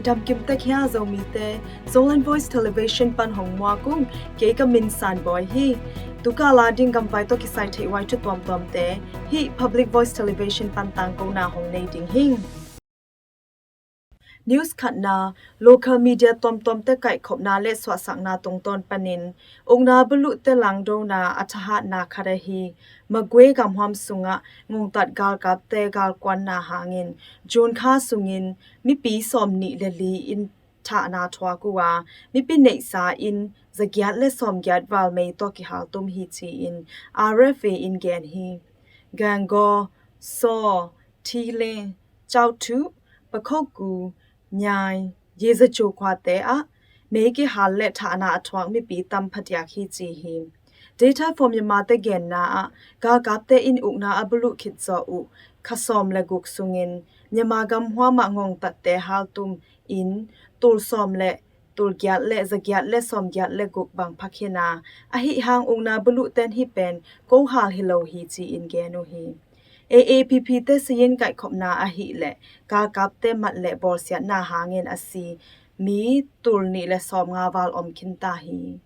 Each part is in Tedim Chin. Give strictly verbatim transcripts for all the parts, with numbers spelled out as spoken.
Damkim tek hia Zomite, Zoland Voice Television pan hong muak ung, kei ka min San Bawi hi. Tukala ding gamvai tawh kisai theihhuai thu tuamtuamte hih Public Voice Television pan tangkona hong nei ding hing. News khatna, local media tuamtuamte kaihkhopna le suahsakna tungtawn panin ukna buluhte langdona a thahatna khat ahi Magwe gamhuam sungah ngongtat galkapte galkuanna hangin June kha sungin mipi sawmnih le li in thahna thuak uh a, mipi neihsa in zagiat le sawmgiat val mei tawh kihaltum hi ci-in R F A in gen hi. Gangaw, Saw, Thile, Chauthu, Pakhoku, Nyai, Yezacho khuate ah mei kihal le thahna a thuak mipi tam phadiak hi ci hi. Data for Myanmar te genna ah galkapte in ukna a buluh khit zawh uh kha sawm le guk sungin Myanmar gamhuam ah ngongtatte haltum in tul sawm le tul giat le zagiat le sawmgiat le guk bang pha khin a, ahi hang ukna buluhten hih pen kohal hi lo hi ci-in gen uh hi. A A P P te sayin kaihkhopna ahih leh galkapte mat le bawlsiatna hangin a si mi tul nih le sawmnga val om khin ta hi.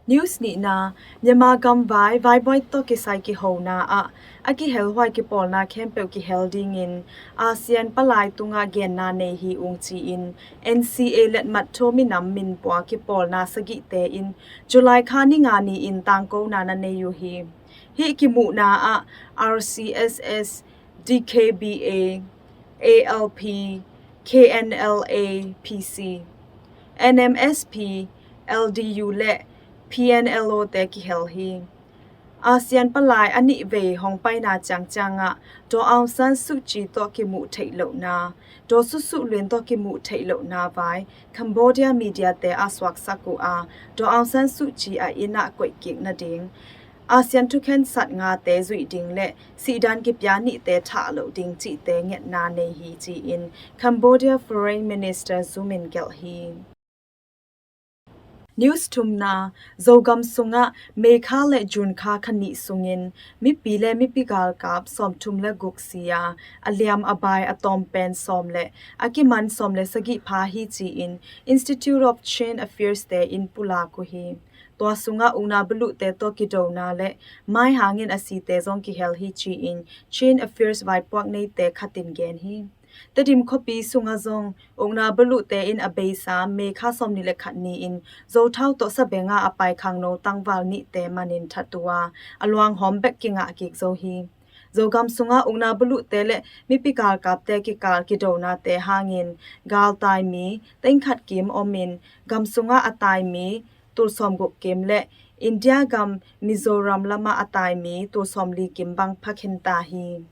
News nihna, Myanmar gamvai vaibuai tawh kisai kihona ah a kihelhuai kipawlna khempeuh kihel dingin ASEAN palai tungah genna nei hi ung ci-in N C A letmat tho minam minpua kipawlna sagihte in July kha ni nga ni-in tangkona na nei uh hi. Hih kimuhna ah R C S S, D K B A, A L P, K N L A P C, N M S P, L D U le P N L O te kihel hi. ASEAN palai a nih vei hong paina ciangciangah Daw Aung San Suu Kyi tawh kimuh theih lohna, Daw Susuh Lwin tawh kimuh theih lohna vai Cambodia media te a suaksak uh a, Daw Aung San Suu Kyi a inn ah koih kik nading, ASEAN thukhensat ngate zuih ding le sihdan kipia nihte thah loh ding cihte ngetna nei hi ci-in Cambodia Foreign Minister zum in gelh hi. News thumna, Zogam sungah May kha le June kha kha nih sungin mipi le mipi galkap sawmthum le guk si a, a liam a bai a tawm pen sawm le a kiman sawm le sagih pha hi ci-in Institute of Chin Affairs te in pulak uh hi. Tua sungah ukna buluhte tawh kidona le mai hangin a site zong kihel hi ci-in Chin Affairs vaipuak neite khat in gen hi. Tedim khuapi sungah zong ukna buluhte in a beisa May kha sawmnih le khat ni-in Zothau tawh Sabenga a pai khangno tangval nihte manin that uh a, a luanghawm bek kingah kik zo hi. Zogam sungah ukna buluhte le mipi galkapte kikal kidonate hangin galtai mi tengkhat kim omin gam sungah a tai mi tul sawmguk kim le India gam Mizoram lamah a tai mi tul sawmli kim bang pha khin ta hi.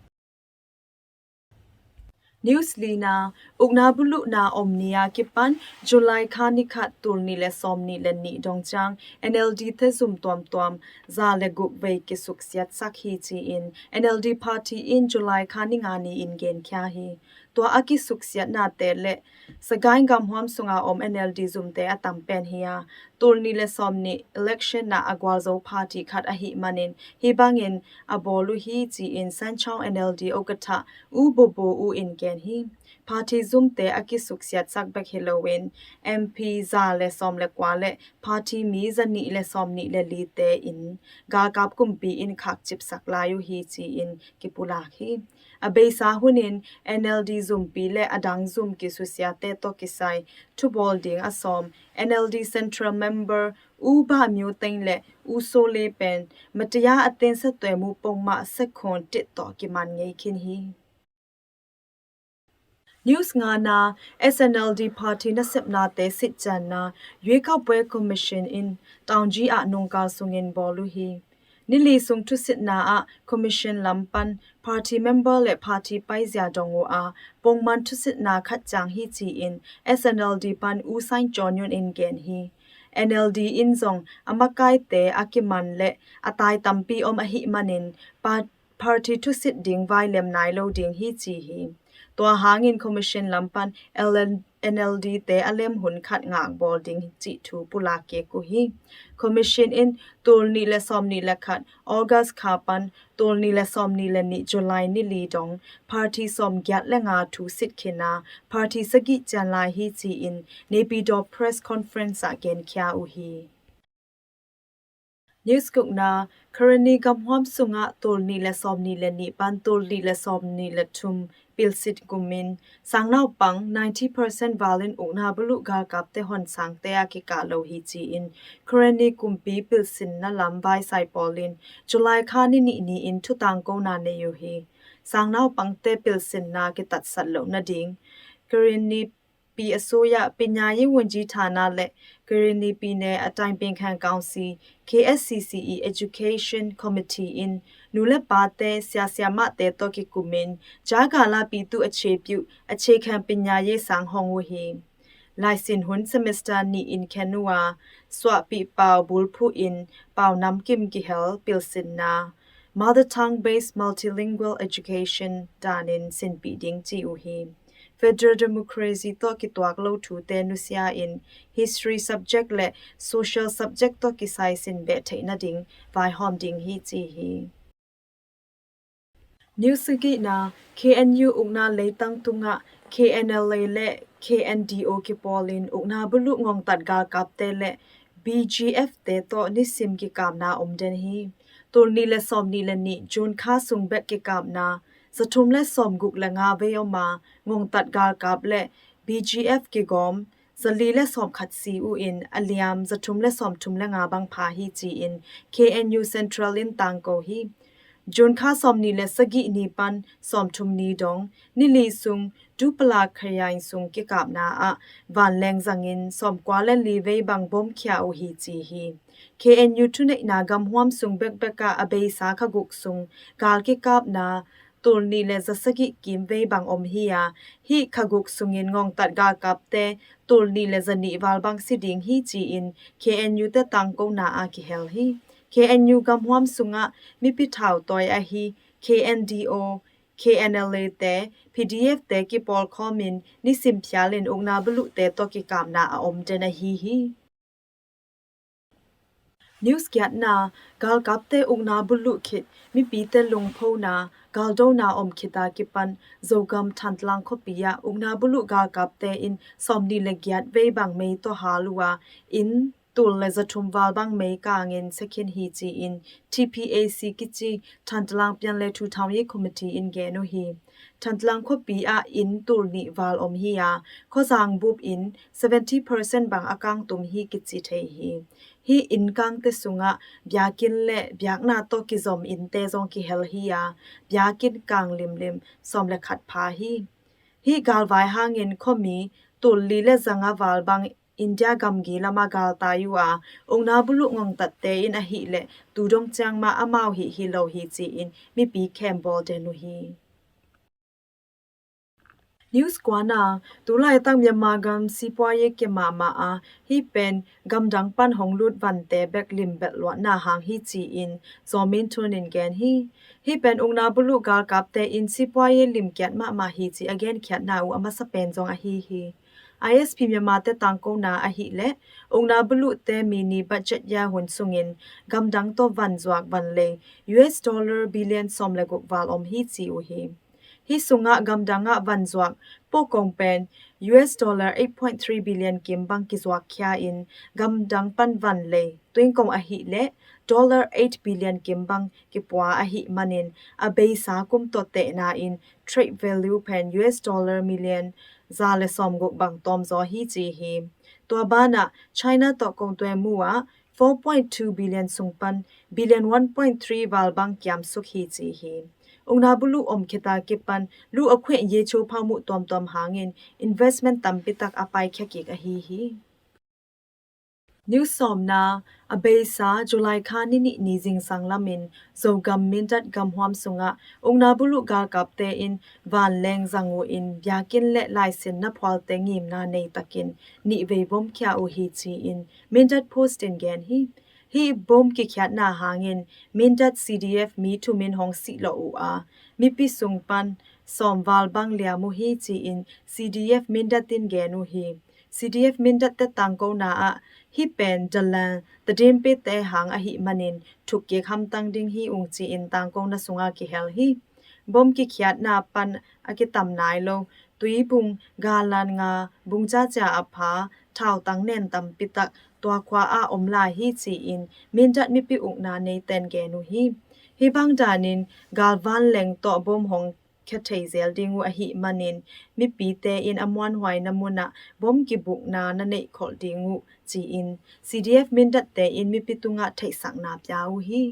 News lina, ukna buluhna om ni a kipan July kha ni khat tul nih le sawmnih le nih dong ciang N L D te zum tuamtuam za le guk vei kisuksiatsak hi ci-in N L D party in July kha ni nga ni-in genkhia hi. Tua a kisuksiatnate le Sagaing gamhuam sunga om N L D zumte a tam pen hi a, tul nih le sawmnih election ah a gualzo party khat ahih manin hih bangin a bawl uh hi ci-in Sanchaung N L D ukatha U Bobo U in gen hi. Party zumte a kisuksiatsak bek hi loin M P za le sawm le kua le party mi za nih le sawmnih le lite in galkap kumpi in khakcipsak lai uh hi ci-in kipulak hi. A beisa hunin N L D zumpi le a dang zum kisusiate tawh kisai thubawl ding a sawm N L D Central Member U Bah Myo Teng le U So Le pen Mataya a tensa tuemu pongmah sekhon tit tawh kiman ngei khin hi. News ngana, S N L D party nasepnate sitcianna Yuekapwe Commission in Taunggyi ah nungkal sungin bawl uh hi. Nili sung thusitna ah Commission lam pan party member le party paizia dong uh a, pongman thusitna khat ciang hi ci-in S N L D pan U Sain Cawn Yun in gen hi. N L D in zong a makaite a kiman le a tai tampi om ahih manin pa party thusit ding vai lem nai lo ding hi ci hi. Tua hangin Commission lam pan L N N L D te a lem hun khat ngakbawl ding cih thu pulak kik uh hi. Commission in tul nih le sawmnih le khat August kha pan tul nih le sawmnih le nih July ni li dong party sawmgiat le nga thu sit khin a, party sagih cian lai hi ci-in Naypyidaw press conference ah genkhia uh hi. News gukna, Karenni gamhuam sungah tul nih le sawmnih le nih pan tul nih le sawmnih le thum pilsin kumin sangnaupang ninety percent valin ukna buluh galkapte hon sangte a kikah lo hi ci-in Karenni kumpi pilsinna lam vaisai pawlin July kha ni nih ni-in thutangkona nei uh hi. Sangnaupangte pilsinna kitatsat loh nading Karenni ပြည်အစိုးရ ပညာရေးဝန်ကြီးဌာန และ ကရင်နီပြည်နယ် အတိုင်ပင်ခံကောင်စီ K S C C E Education Committee in နူလက်ပါတဲ ဆရာဆရာမတဲ တော့ ကီကူမင် ကြားကာလ ပြည်သူ့အခြေပြု အခြေခံပညာရေး ဆောင် ဟောင်းဝဟီ Laisin hun semester ni in khenua, swa pi pau bulphu in, pau nam kim kihel pilsinna, mother tongue based multilingual education danin sinpi ding ci uhi. Federal democracy tawh kituak lo thute nusia in, history subject le social subject tawh kisai sin beh theih nading vaihawm ding hi ci hi. News sagihna, K N U ukna leitang tungah K N L A le K N D O kipawlin ukna buluh ngongtat galkapte le B G F te tawh nisim kikapna om den hi. Tul ni le sawm ni le ni June kha sung bek kikapna, zathum le sawm guk le nga vei om a, ngongtat galkap le B G F kigawm, zali le sawmkhat si uh in a liam zathum le sawmthum le nga bang pha hi ci-in K N U Central in tangko hi. June kha sawmni le sagih ni pan sawmthum ni dong, nili sung Dupala Khayain sung kikapna ah vanleng zangin sawmkua le li vei bang bom khia uh hi ci hi. K N U thuneihna gamhuam sung bekbek ah a beisa kha guk sung gal kikapna tul ni le za sagih kim vei bang om hi a, hih kha guk sungin ngongtat galkapte tul ni le za nih val bang si ding hi ci-in K N U te tangkona a kihel hi. K N U gamhuam sungah mipi thau tawi ahi K N D O, K N L A te, P D F te kipawlkhawmin nisim phialin ukna buluhte tawh kikapna a om den ahi hi. News giatna, galkapte ukna buluh khit mipite lungphona, galdona om khita kipan Zogam Thantlang khuapi ah ukna buluh galkapte in sawmni le giat vei bang mei tawh hal uh a, inn tul le zathum val bang mei kangin sekhin hi ci-in T P A C kici Thantlang pian le thu thau i committee in gen uh hi. Thantlang khuapi ah inn tul nih val om hi a, khuazang bup in seventy percent bang a kangtum hi kici thei hi. Hih inn kangte sungah biakinn le biakna tawh kizom innte zong kihel hi a, biakinn kang limlim sawm le khat pha hi. Hih galvai hangin khuami tul li le zanga val bang India gamgi lama galtai uh a, ukna buluh ngongtatte in ahih leh tu dong ciang mah amau hih hi lo hi ci-in mipi khembawl den uh hi. News kuana, tulaitak Myanmar gam sipuaye kia mahmah a, hih pen gamdang pan hong lut vante bek limbelh luatna hang hi ci-in Zomin Thun in gen hi. Hih pen ukna buluh galkapte in sipuaye limkiat mahmah hi ci a genkhiatna uh a masa pen zong ahi hi. I S P Myanmar te tangkona ahih leh ukna buluhte mini budget ya hun sungin gamdang tawh vanzuak vanlei U S dollar billion sawm le guk val om hi ci uh hi. Hih sungah gamdang ah vanzuak pawkong pen U S dollar eight point three billion kim bang kizuak khia in gamdang pan vanlei tuingkong ahih leh dollar eight billion kim bang kipua ahih manin a beisa kum tawh tehna in trade value pen U S dollar million za le sawm guk bang tawm zaw hi ci hi. Tua banah China tawh kongtuai mu ah four point two billion sung pan billion one point three val bang kiamsuk hi ci hi. Ukna buluh om khita kipan lu a khueh ye cho phau muh tuamtuam hangin investment tampitak a paikhia kik ahi hi. News sawmna, a beisa July kha ni nih ni zingsang lamin Zogam Mindat gamhuam sungah ukna buluh galkapte in vanleng zang uh in biakinn le laisinna phualte ngimna nei takin nih vei bom khia uh hi ci-in Mindat Post in gen hi. Hih bom kikhiatna hangin Mindat C D F mi thumin hong sihlawh uh a, mipi sung pan sawm val bang liam uh hi ci-in C D F Mindat in gen uh hi. C D F Mindat te tangkona ah hih pen dalang tadinpite hang ahih manin thukkik hamtang ding hi ung ci-in tangkona sungah kihel hi. Bom kikhiatna pan a kitam nai lo, tuibung, galan nga, bung cacia a pha, thautang nen tampi tak tua khua ah om lai hi ci-in Mindat mipi ukna neiten gen uh hi. Hih bang danin galvan leng tawh bom hong khia thei zel ding uh ahih manin mipite in a muanhuaina munah bom kibukna na neihkholh ding uh ci-in C D F Mindat te in mipi tungah theihsakna pia uh hi.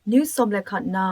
News sawm le khatna,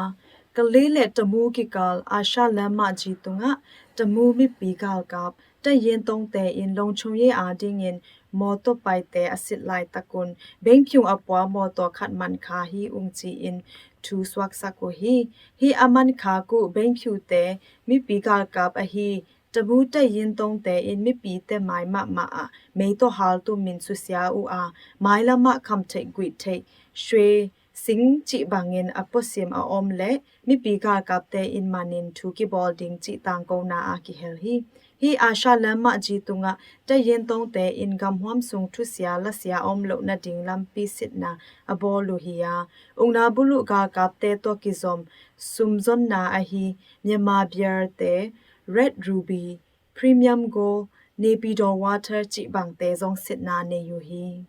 Kale le Tamu kikal Asha lamah ji tungah Tamu mipi galkap Tayin Tongte in Longchongye a dingin mawtaw paite a sit laitakun bengphiu a pua mawtaw khat man kha hi ung ci-in thu suaksak uh hi. Hih a man khak uh bengphiute mipi galkap ahi Tamu Tayin Tongte in mipite mai mahmah ah mei tawh haltum in susia uh a, mailamah khamtheih guihtheih, shwe, sing cih bangin a puasim a om leh mipi galkapte in manin thu kibawl ding cih tangkona a kihel hi. Hih Asha lamah ji tungah Tayin Tongte in gamhuam sung thusia lasia a om loh nading lampi sitna a bawl uh hi a, ukna buluh galkapte tawh kizom sumzonna ahi Myanmar beer te, Red Ruby, Premium Gold, Naypyidaw Water cih bangte zong sitna nei uh hi.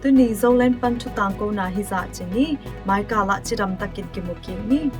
Tuni Zoland pan thutangkona hizah ci ni, maikalah cidamtakin kimu kik ni.